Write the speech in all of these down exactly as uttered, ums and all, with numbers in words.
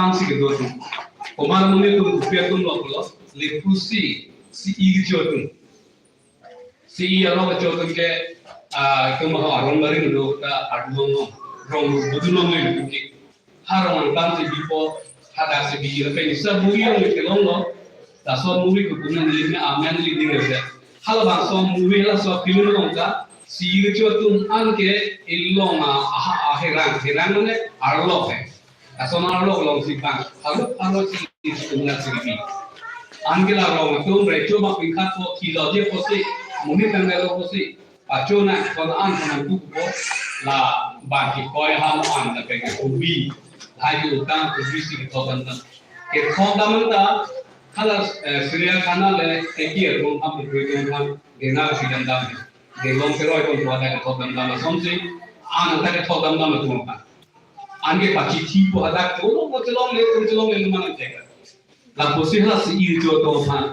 Ang si kedo atum. Komat amonit atum kopi atum lo pulo, lapusi, C E kecho atum. C E arong kecho atum ke, ah, itum ha arong barim do ta adung long, rong budun longle atum ke. Ha rong angtan si bipo, hadak si bi, lapen isi movie along kelonglo. Laso movie ke punya nelinya amen leading role. Halabangso movie, laso film along ta, C E kecho atum an ke ilong a, aha, a, herang, herang mane arlok he. Lason arlok along si bang, halok, halok si, si, si, si, si. An ke la rong atum recho bak pingkhat po, kilo je po si, monit tanglo po si, pacho na, kon an, kon an tu po, la, bang kikoi ham an, la peke kubi, hai tu utang, kubi si kethok dam dam. Kethok dam dam ta, hala, eh, Syria khana le, teki atum ham, kubi atum ham, dena si dam dam. Delong keroi kon po hadak kethok dam dam, lason si, an ta kethok dam dam atum pa. An ke pachithi po hadak, cholong po cholongle, cholongle mana teka. Lapusi hala C E kecho atum aphan,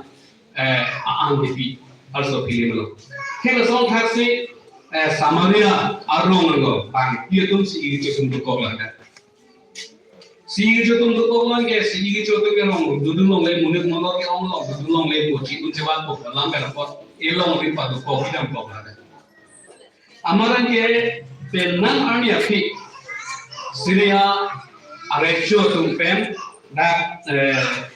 eh, a-ang kepi, arso film lo. Ke lason thak si, eh, Samaria arong lo, bang, pi atum C E kecho atum dokok la hadak. C E kecho atum dokok lo ke, C E kecho atum ke rong, dudun longle, monit monor ke-ong lo, dudun longle, mochi un chewan po, lam ke rapot, ilong ri padokok, idam kok la hadak. Amat an ke penang arni aphi Syria arecho atum pen dak, eh,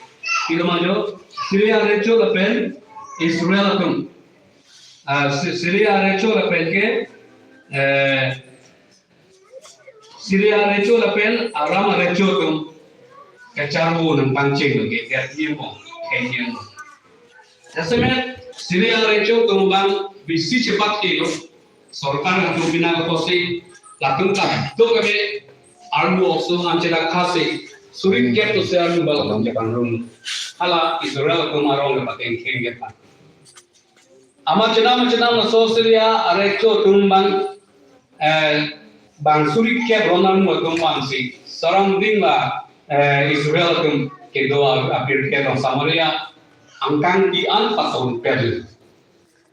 pilo ma jo, Syria arecho lapen Israel atum. Ah, Sy-, Syria arecho lapen ke, eh, Syria arecho lapen Aram arecho atum kacharvo nangpangcheng lo ke, ke niam po, ke niam po. Jasemet Syria arecho atum bang bisi chepat ke lo. Sorkar atum bina kosi latum ta do kami armu okso an chedak khasi suri kep to se armu bal atum chepangrum. Hala Israel atum arong le pateng kheng ke pa. Amat chenam chenam laso Syria arecho atum bang, eh, bang suri kep ron armu atum bang si surrounding la, eh, Israel atum kedo a-, apirkep rong Samaria angkang pi an patong pel.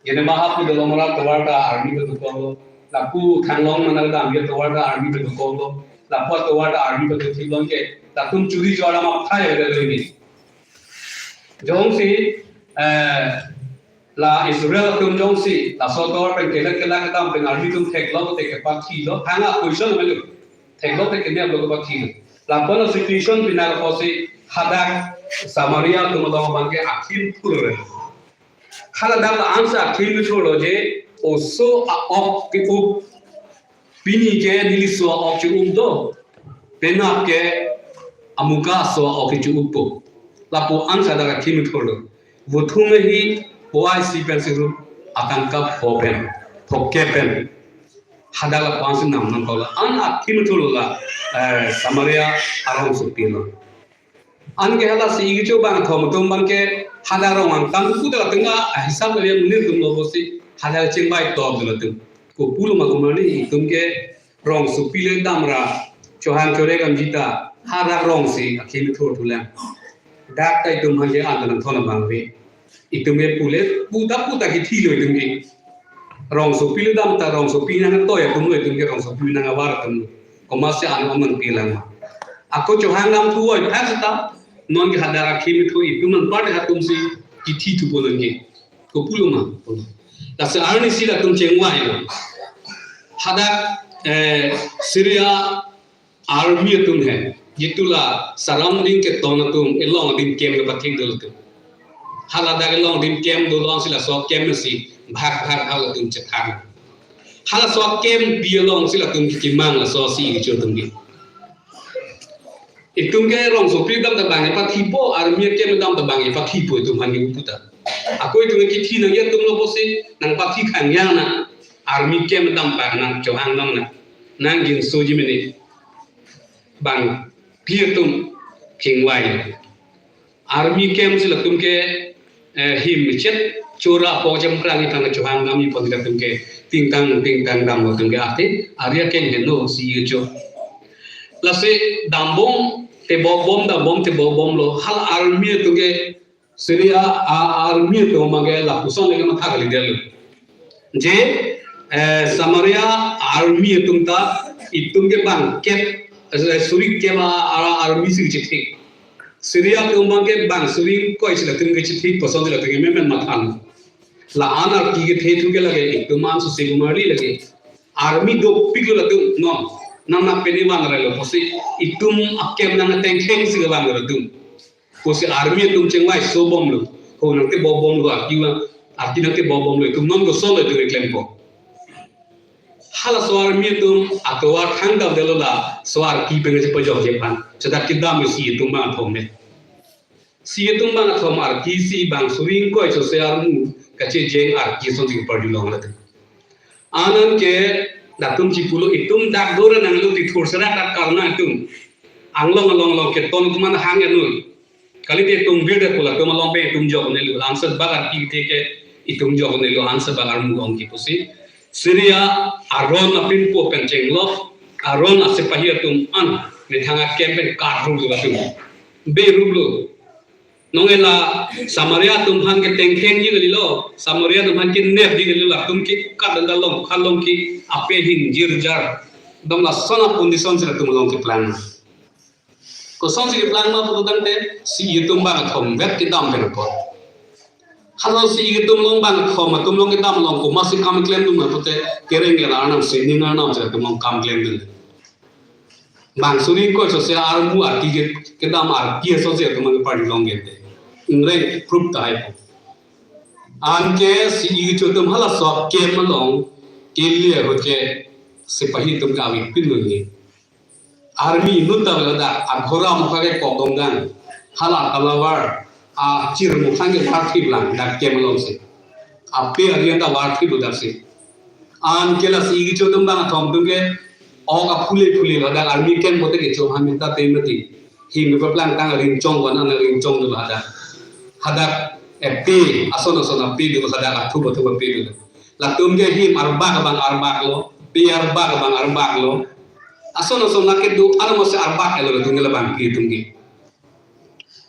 Jene maha pu dolo mara tovar ta army pen dokok lo. Lapu thanglong mana dam ya tovar ta army pen dokok lo. Lapu tovar ta army pen dokok lo ke. Latum churi chora ma phai ya lo ni. Jongsi, eh, la Israel atum jongsi, laso tovar pen kelak kelak dam pen army atum theklong te kepathi lo. Hanga position melu. Theklong te kenya lo kepathi lo. Lapu lo situation pina kosi hadak Samaria atum lo bangke akhim thur re. Hala dak la ansa akhim thurlo je oso a-ok ke-up. Pini ke neliso a-ok che-up do. Penap ke amuka aso a-ok ke che-up po. Lapu ansa dak akhim thurlo. Vothum hi O I C pen singrum atangka pho pen, pho ke pen. Hadak lapu ansi nam nam paula. An akhim thurlo la, eh, Samaria arongsopi lo. Anke hala C E kecho bang thom atum bangke hadak rong angtan pu ta tengah ahisap le monit atum lo pusi hadak chingbai top dolo atum. Kopulo ma komat arni itum ke rongsopi le damra chohang chore kamji ta hadak rong si akhim thur thulang. Dak ta itum hanje an nangthon abang ave. Itum ke pule puta puta kithi lo itum ke. Rongsopi le dam ta rongsopi nangtoi atum lo itum ke rongsopi nang avar atum lo. Komatsi an om nangpi lang ma. Ako chohang dam thu oi phak seta non ke hadak akhim thu itum nang party atum si kithi thupo nang ke. Kopulo ma. Lasi arnisi latum chengvai lo. Hadak, eh, Syria army atum he. Jitu la surrounding ketong atum, elong adim camp kepathik dolo atum. Hala dak elong adim camp dolo si laso camp si bhag bhag bhag atum chethang. Halaso camp pi along si latum kikimang laso C E kecho atum ke. Itum ke rongsopi dam ta bang epathipo, army camp dam ta bang epathipo itum aphan ke uputa. Ako itum ke kithi nang ya atum lo pusi nangpathi khang yang na. Army camp dam bang nang chohang dam na. Nang gin soji mene. Bang pi atum chingvai. Army camp si latum ke, eh, him chet chora po jam prang ipang chohang dam ipon latum ke tingtang tingtang dam latum ke ate arya ken heno C E kecho. Lasi dambom te bom dambom te bom lo hal army atum ke Syria a army atum ma ke lapuson le ke matha kali del. Je, eh, Samaria army atum ta itum ke bang kep Asa suri kema ara army si kachethek. Syria atum abang ke bang suri ingkoi si latum kachethek, koson si latum ke memen matha. La-an arki kethe thu ke lake itum an Susi Kumar Lee lake. Army dopiklo latum, no. Nang nang pene vangrelo pusi itum a-camp nang tengtheng si vangrelo latum. Pusi army atum chingvai so bomlo. Ho nangtebo bomlo, arki vang, arki nangtebo bomlo. Itum non kosonlo itum keklempo. Halaso army atum atovar thangdamdetlo, laso arki pen kachepajokji aphan. Seta kedam si itum bang athom me. Si itum bang athom arki si bang suri ingkoi sose armu kachejeng arki asonsi parjulong latum. Ananke latum chipulo itum dak dora nanglo, tithur serak dak karna itum. Anglong along along keton kuman hang anu. Kalite itum birde pula itum along pen itum joknelo, answer bak arki te ke itum joknelo, answer bak armu ongji pusi. Syria aron apinpo pen chenglok, aron asepahi atum an methang a-camp pen katruklo latum. Beruklo. Nonke la Samaria atum aphan ke tengthengji kalilo, Samaria atum aphan ke nepji kalilo, latum ke kat dan dalong, khalong ke ape hin jirjar. Dam lason a-condition si latum along keplang. Kosonsi keplang ma putangte, si itum bang athom vet kedam pen apot. Halaso si itum along bang athom atum along kedam along komatsi kam klemdun ma pute, kereng ke la Arnam, sining Arnam si latum along kam klemdun. Bang suri ingkoi sose armu arki ke, kedam arki asonsi atum an parjulong gente. Ingreng proof tahai po. Anke si itum halaso camp along kelia ahut ke sepahi atum ke avepinlo ni. Army inut ta ladak aghora mokha ke kokdongdang. Hala talavar achir mokha ke varthip lang dak camp alongsi. Ape arian ta varthiplo daksi. Anke lasi itum bang athom atum ke ok aphule phule ladak army camp bote kecho amin ta tem mati. Him keplang tang aring chong, wan an aring chonglo hadak. Hadak ape ason ason ape do, hadak athup athup ape do. Latum ke him arbak abang arbaklo, pe arbak abang arbaklo. Ason ason lake do, ano mose arbak elo latum ke labang ke itum ke.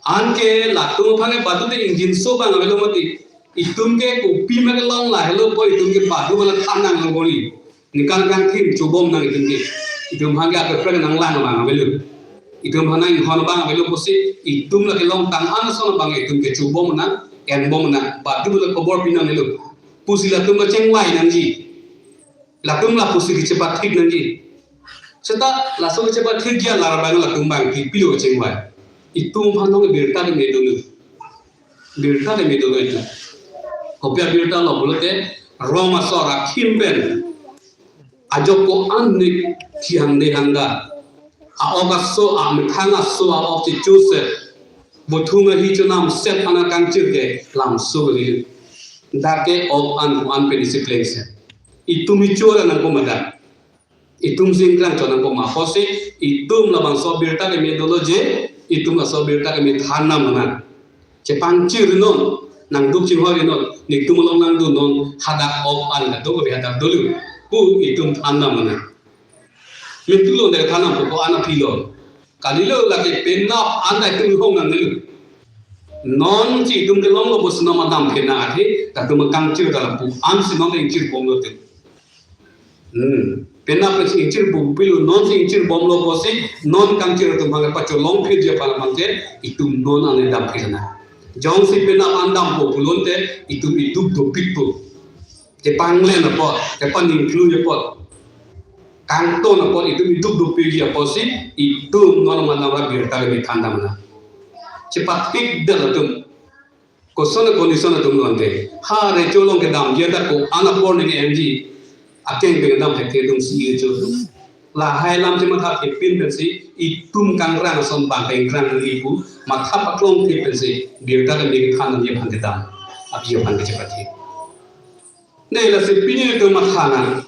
Anke latum aphan ke badu te ingjinso abang avelo mati. Itum ke kopi ma kelong lahelo pu itum ke badu bala than nanglo bori. Ningkan kangthim chobom nang itum ke. Itum aphan ke akeprek nanglang abang avelo. Itum aphan inghon abang avelo pusi itum la kelong tang an ason abang itum ke chobom nang, enbom nang. Badu bala khobor pi nangnelo. Pusi latum kachingvai nangji. Latum lapusi kachepathik nangji. Seta laso kachepathik ji alar abang latum abang ke pilo kachingvai. Itum aphan nong birta keme dolo. Birta keme dolo itum. Kopi abirta lo pulote, rong asor akhim pen ajok ko-an nik kihangde hangda. A-ok aso, amethang aso, a-ok chichuse. Bothung ahi chonamset aphan akangchir ke lamso kali. Dak ke ok an ko-an pen isi plengse. Itum ichora nangkoma dak. Itum singkrang chonang koma. Apotsi itum labangso birta keme dolo je, itum laso birta keme than nang mana. Chepangchir non, nangduk chinghoi non, netum along nangdun non, hadak ok an kaduk kebe hadak dolo pu itum than nang mana. Mintu lo de than nang ko ana pilo. Kalilo lake penap an ta itum hong nangnelo. Non si itum kelonglo pusi non madam pena athe, latum kangchir ta lapu an si non ingchir bomlo te. Hmm. Penap si ingchir bom pilo, non si ingchir bomlo pusi, non kangchir atum aphan pacholong phirji aphan abang ke, itum non an dam phirna. Jongsi penap an dampo pulote, itum iduk dopikpo. Kepanglen apot, kepaningklui apot. Kangton apot itum iduk dopikji apotsi, itum non madam ra birta keme than dam na. Chepathik dal atum. Koson a-condition atum lo ante. Ha recho along kedamji ta ko-an apor ne ke-enji. Akeng pen kedam thek atum si itum. Lahai alam chematha thepin pensi itum kangrang ason bang kangrang ipu matha paklong thek pensi birta keme than nangji aphan kedam. Aphi aphan ke chepathik. Ne lasi pini itum matha nang.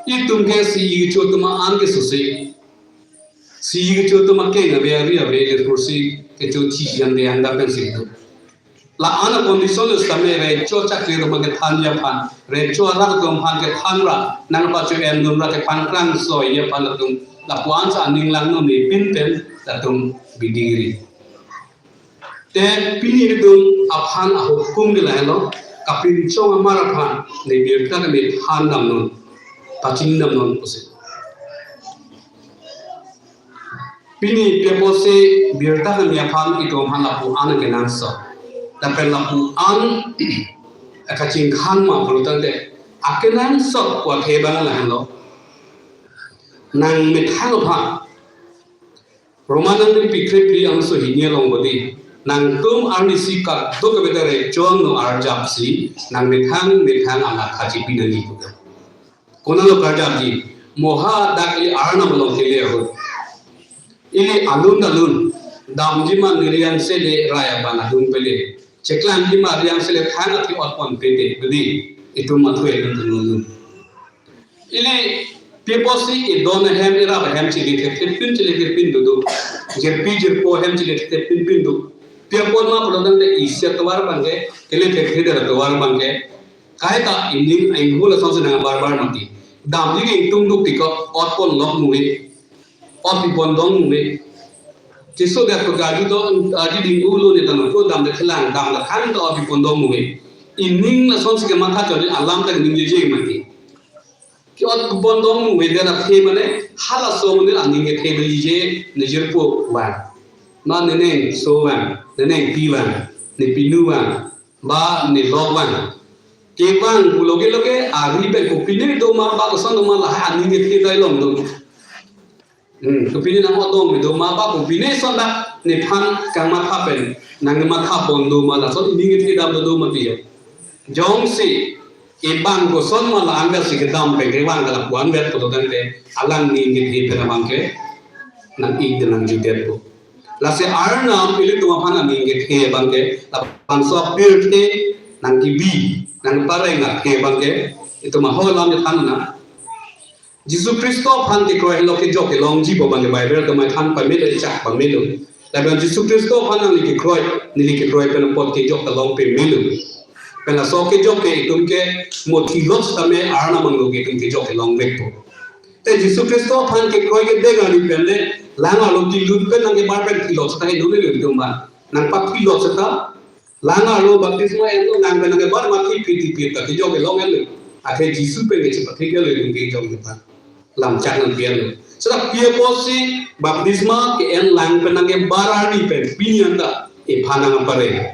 Itum ke si icho atum an ke susi. Si icho atum akeng ave ari ave le kursi kecho chi yang de yang da pensi itum. La-an a-condition lo same recho chakri atum kethanji aphan, recho arat atum aphan kethan ra, nangpacho-endun ra kepangkrangsoiji aphan latum, lapu-an sa aning langno nepin pen latum biding ri. Te pini itum aphan ahukum ke lahelo, kapinchong amar aphan ne birta keme than damnon, pachini damnon pusi. Pini pi apotsi birta kami aphan itum aphan lapu-an akenangsot. Lapen lapu-an akachingkhang ma pulotangte akenangsot pu athe abang lahenlo. Nangmethang aphan. Roma nangli pikre phli angso hini along bodi. Nangtum arnisi kadokave ta rechon no arjapsi nangmethang methang anak kachipinangji puta. Konatlo karjapji? Mo ha dak ili Arnam along kele ahut. Ili alun alun damji ma neli angsele rai abang adung pele. Cheklangji ma neli angsele thang athe otpon pete bodi. Itum mathu elun tunun. Ili pi apotsi idon ahem irap ahem chili thekthe pin chili thekthe pin dodo. Jirpi jirpo ahem chili thekthe pin pin do. Pi apot ma pulotangte isi atovar abangke, kele thekthe det atovar abangke. Kaita ining inghu lasonsi nang bar bar mati. Damji ke ingtung duk tiko, otpon lok muhe. Ot pipon dong muhe. Keso det ko gaju do, aji ding ulo ne tano ko damde kelang, damde khang ta ot pipon dong muhe. Ining lasonsi kematha chori alam ta ningjeje mati. Ke-ot pipon dong muhe det athe mane, halaso mane aning kethe doji je, ne jirpo vang. Ma ne nengso vang, ne nengpi vang, ne pinu vang, ba ne lok vang. Kevang pulo ke loke, ari pen kopine do ma, ba koson do ma, lahai aning kethe dai long do. Hmm, kopine nang odong me do ma, ba kopine son dak nephan kangmatha pen nangmatha pon do ma, lason ining kethe dam do do ma tiyo. Jongsi ibang koson ma la-an si kedam pen kevang ke lapu-an vet pulotangte alang ning kethe pen abangke nang-ik de nangjudetpo. Lasi Arnam ilitum aphan aning kethe abangke labangso apirthe nangkebi nangpareng athe abangke itum ahoi alam than na. Jisu Khristo aphan kekroi lo kejok kelongji pu abangke Bible atum aphan pamelo, chak pamelo. Lapen Jisu Khristo aphan nangli kekroi, neli kekroi pen apot kejok kelong pamelo. Pen laso kejok ke itum ke mo thilot setame Arnam angno ke itum kejok kelong vekpo. Te Jisu Khristo aphan kekroi kedeng ari pen le lang arlo tilut pen nangkebar pen thilot seta heno le itum aphan. Nangpathilot seta lang arlo baptisma enlo, lang pen nangkebar ma thipit thipit ta kejok kelong enlo. Athe Jisu pen kechepathik enlo itum kejok kepa. Lam chak nangpi enlo. Seta pi apotsi baptisma ke-en lang pen nangkebar arni pen pini anta iphan nangpareng.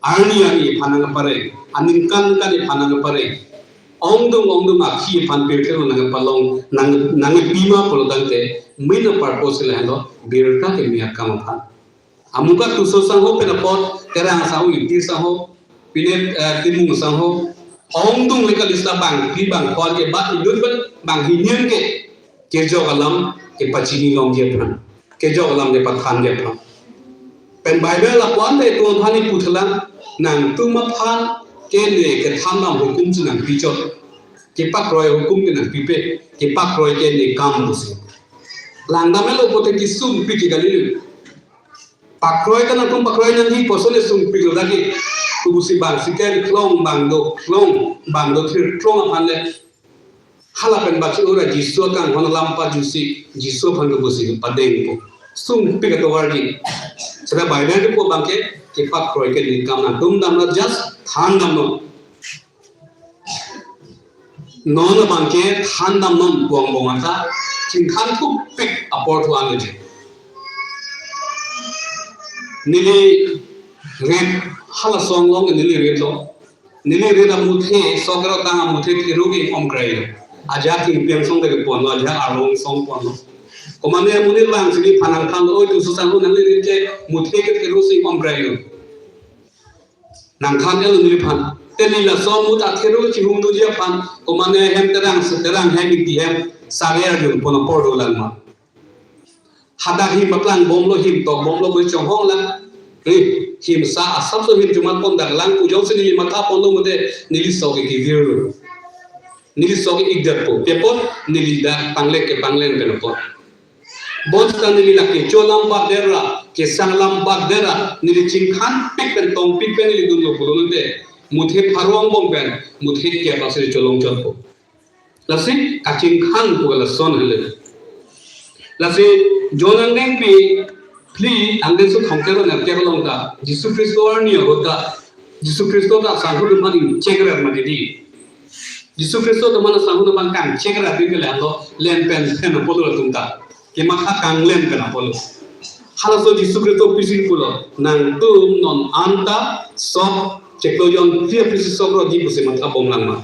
Arni arni iphan nangpareng. Aningkan kan iphan nangpareng. Ongdung ongdung akhi iphan pirthe lo nangpalong nang nangpima pulotangte main purpose lahenlo birta keme akam aphan. Amuka Tuso sangho pen apot, Terang sangho, Ingti sangho, pine, eh, Timung sangho, ongdung leka lista bangphli bangphongo ke ba inut pen banghini an ke kejok alam kepachini longji aphan, kejok alam kepathanji aphan. Pen Bible lapu-an ta itum aphan ipu thelang, nangtum aphan ke ne kethan dam hukum si nangpichot, kepakroi hukum ke nangpipe, kepakroi ke ne kam pusi. Langdam elo pote kesungpik ke kali. Pakroi ta nangtum pakroi nangji puson le sungpiklo dagi. Kubusi bang siken klong bang do klong bang do thir klong aphan le. Hala pen bachi ura Jisu akanghon alam pajutsi Jisu aphan kubusi padengpo. Sungpik atovarji. Seta Bible kepu abangke kepakroi ke ne kam nangtum damra just than damnon. Non abangke than damnon bong bong anta chingkhan thupik apor thu angle je. Neli ret hala song long neli ret lo. Neli ret amuthe sokero tang amuthe thiru ke om krai lo. Ajak king piang song de ponlo, ajak arong song ponlo. Komane amonit langsini phan nangthanlo, oi Tuso sangho nangli ret ke muthe ke thiru si om krai lo. Nangthan elo neliphan. Te neli laso mut athiru chihum doji aphan. Komane hem Terang, Terang hem Ingti hem sari arjun pon apor dolang ma. Hadak him paklang bomlo, him tok bomlo, bui chonghong lang. Him sa asap so him chumat pon dak lang pu jongsi neli matha ponlo mute neli sok ke kivir lo. Neli sok ke ikdat po. Tepon neli dak panglek ke panglen pen apot. Bonseta neli lake cholam bat dera, kesang lam bat dera, neli chingkhan pik pen tong pik pen neli dunlo pulo nte. Muthe pharong bong pen, muthe ke apasi cholong chotpo. Lasi kachingkhan pu lason hele. Lasi John angdengpi phli angdengso thomkep nangkep along ta Jisu Khristo arni ahut ta Jisu Khristo ta sangho atum aphan ingchek rat mati di. Jisu Khristo atum aphan sangho atum aphan kangchek rat di ke lahelo len pen pen apot atum ta. Kematha kanglem pen apotlo. Halaso Jisu Khristo pisi pulo, nangtum non anta sok chiklo jonphli aphi si sok rotji pusi matha bomlang ma.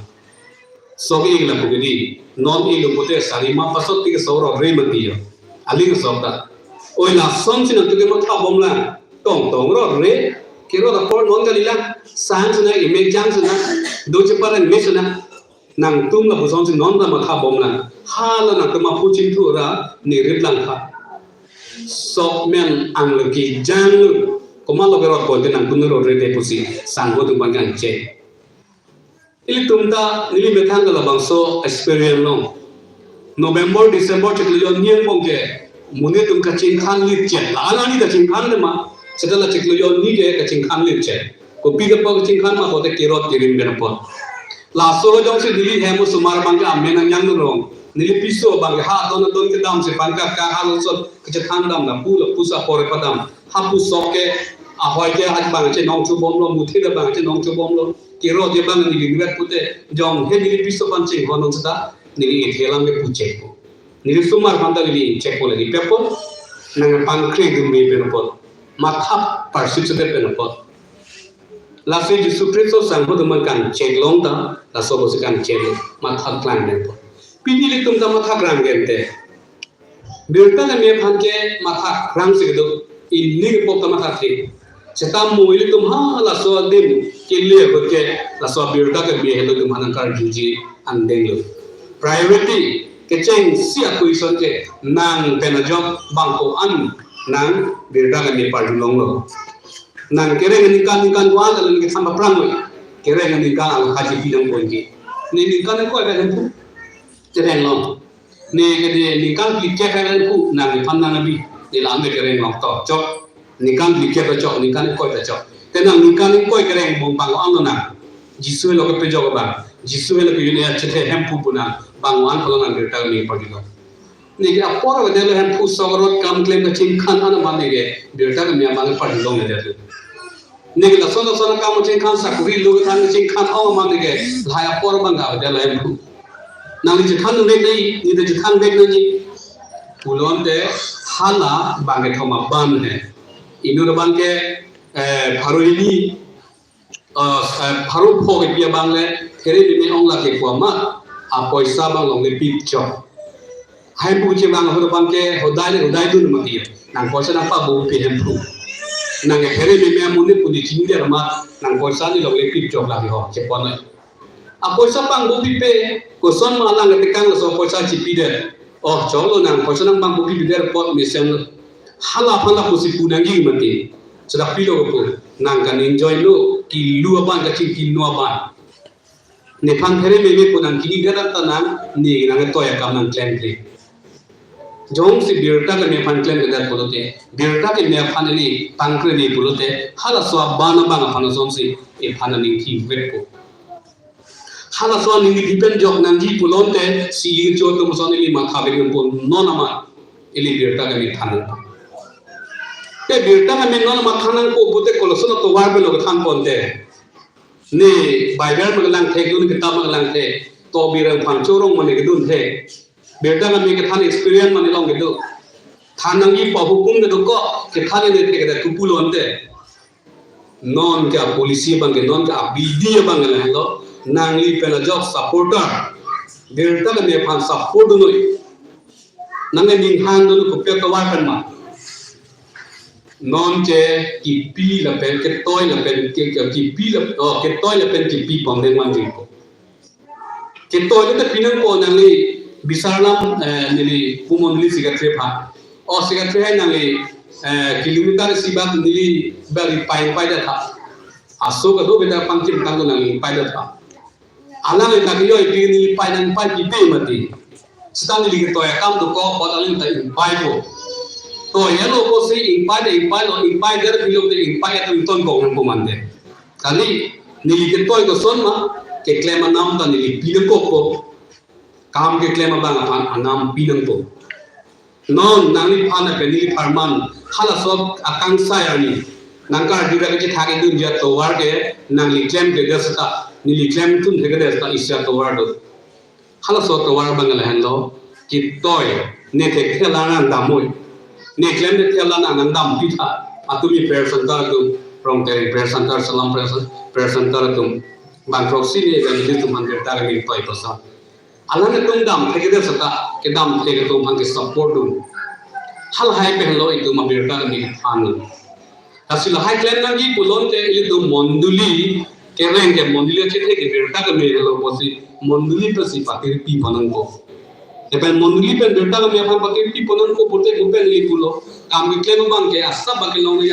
Sok ik lapu ke dei, non ik lo pute sarima pasot ti ke sok rore mati jo. Aling sok ta. Oi, lasonsi nangtum kematha bomlang. Tongtong rore, kerot apor non kalilang. Sang sena, ime jang sena, do cheparan me sena. Nangtum lapusonsi non ta matha bomlang. Hala nangtum aphu chingthu ra ne rit lang tha. Sok men ang lagi jang, komatlo kerot pute nangtum rore de pusi sangho atum abang kangchek. Ilitum ta neli methang ke labangso experience long. November, December chiklo hini angbong ke monit atum kachingkhan lit chek. La-an arni ta chingkhan le ma. Seta la chiklo hini ke kachingkhan lit chek. Kopi kepu kachingkhan ma pute kerot kerim pen apot. Laso jongsi neli hem osomar abang ke amen nangjang rong. Neli piso abang ke ha don don kedam si pangkat ka ha losot kachethan dam na pu lapusi apor padam. Hapu sok ke ahoi ke ha abang chenong chubomlo, muthe abang chenong chubomlo. Kerot abang neli vet pute, jong he neli piso aphan chinghon non seta, neli ithelang ke pu chekpo. Neli osomar aphan ta neli chekpo lagi pepo, nangpangkre dum me pen apot. Matha parsip seta pen apot. Lasi Jisu Khristo sangho atum abang kangchek long ta, laso pusi kangchek long, matha klang pen apot. Pini ilitum ta matha klang gente. Birta keme aphan ke matha krang si kedo, ini kepok ta matha thik. Seta mo ilitum ha laso adim kele ahut ke laso birta keme helo atum ha nangkarjuji angdeng lo. Priority kechengsi akwison ke nang pen ajok bang ko-an nang birta keme parjulong lo. Nang kereng ningkan ningkan ko-an lalu ningkan thamba prang lo. Kereng ningkan ang haji pinang pon ke. Ne ningkan ko ada hemphu. Kereng long. Ne ke de ningkan phlikep hemphu nangphan nang abi. Ne lam de kereng long to chok. Ningkan phlikep ta chok, ningkan ingkoi ta chok. Te nang ningkan ingkoi kereng bom bang ko-an lo nang. Jisu helo kepajok abang. Jisu helo ke yun ya chethe hemphu pu nang. Bang ko-an ko lo nang birta keme parjulong. Ne ke apor avedetlo hemphu sok rot kam klem kachingkhan an abang ne ke birta keme abang parjulong avedetlo. Ne ke lason lason akam kachingkhan sakuri lo kethan kachingkhan ong abang ne ke lahai apor abang avedetlo hemphu. Nangli chethan vek nai, ne ta chethan vek nai. Pulote hala abang ke thoma ban he. Inut abang ke, eh, pharo hini, eh, eh, pharo pho kepi abang le, phere meme ong lake pu amat, apoisa abang longle pit chok. Hemphu chevang ahut abang ke hodai le hodai dun mati. Nang poisa nangpabopi hemphu. Nang ke phere meme amonit pu ne chini der amat, nang poisa ne longle pit chok lake ho, chepon nai. Apoisa pangbopipe, koson ma alang ketekang laso apoisa chipidet. Oh, choklo nang poisa nangpangbopipidet apot mesen lo. Hala aphan lapusi pu nangji mati. Seta pilo kepu, nang kaningjoilo, kilu abang kachingkino abang. Nephan phere meme pu nang kini garan ta nang, ne nang toi akam nang klemkle. Jongsi birta keme aphan klemkledet pulote, birta keme aphan ili pangkre ne pulote, halaso aban abang aphan asonsi, iphan aning thivekpo. Halaso aning thip pen jok nangji pulote, si ili cho atum ason ili matha vek nangpo non amat, ili birta keme than nangpo. Te birta keme non amat than nangpo pute koloson atovar pen lo kethan ponte. Ne Bible ma kelang thek, dun kitab ma kelang thek, to birang phan chorong mane kedun thek. Birta keme kethan experience mane long kedo. Than nangji pu ahukum kedo ko, kethan ne thek kedo kupu lonte. Non ke apolicy abang ke, non ke abidi abang ke lahelo. Nangli pen ajok supporter. Birta keme aphan support dunnoi. Nang ning hang dun kopi atovar pen ma. Non ke kipi lapen ketoi lapen ke, ke kipi lap-, oh, ketoi lapen kipi pon deng vanji ko. Ketoi le ta pi nangpo nangli bisar lam, eh, neli pumon neli secretary aphan. Oh, secretary hai nangli, eh, kilometer isi bak neli bari pai pai da tha. Aso kado beta pangkim tang nangli pai da tha. Alang ta kiyoi pi neli pai nangpai pipe mati. Seta neli ketoi akam dokok apot alang ta ingpaipo. Toi alo pusi ingpai ta ingpailo, ingpai der pilo te ingpai atum ton kong nangpo mante. Kali, neli ketoi koson ma, keklem anam ta neli pi nangkokpo. Kam keklem abang aphan anam pi nangpo. Non nangliphan lapen neliphan man, halaso akangsai arni. Nangkarju ra kachethak idunji atovar ke, nangli klemkledet seta, neli klemtun thekthedet seta isi atovar do. Halaso atovar abang lahenlo, kitoi, ne thekthe alang nangdamnoi, ne klemthe alang nangdam pitha, atumi prayer center atum, Rongtereng prayer center, Salam prayer cen-, prayer center atum, bang proxy ne evangelist atum aphan birta keme toi koson. Alanglitum damthe kedet seta, kedamthe atum aphan ke support dun. Halahai pen lo itum abirta keme kethan. Lasi lahai klem nangji pulote ilitum mondoli, kereng ke mondoli achethe ke birta keme lo pusi mondoli pensi patirpi pon nangkok. Lapen mondoli pen birta keme aphan patirpi pon nangkok pulote kopi ili pulo. Kam keklem abang ke asap abang ke long ya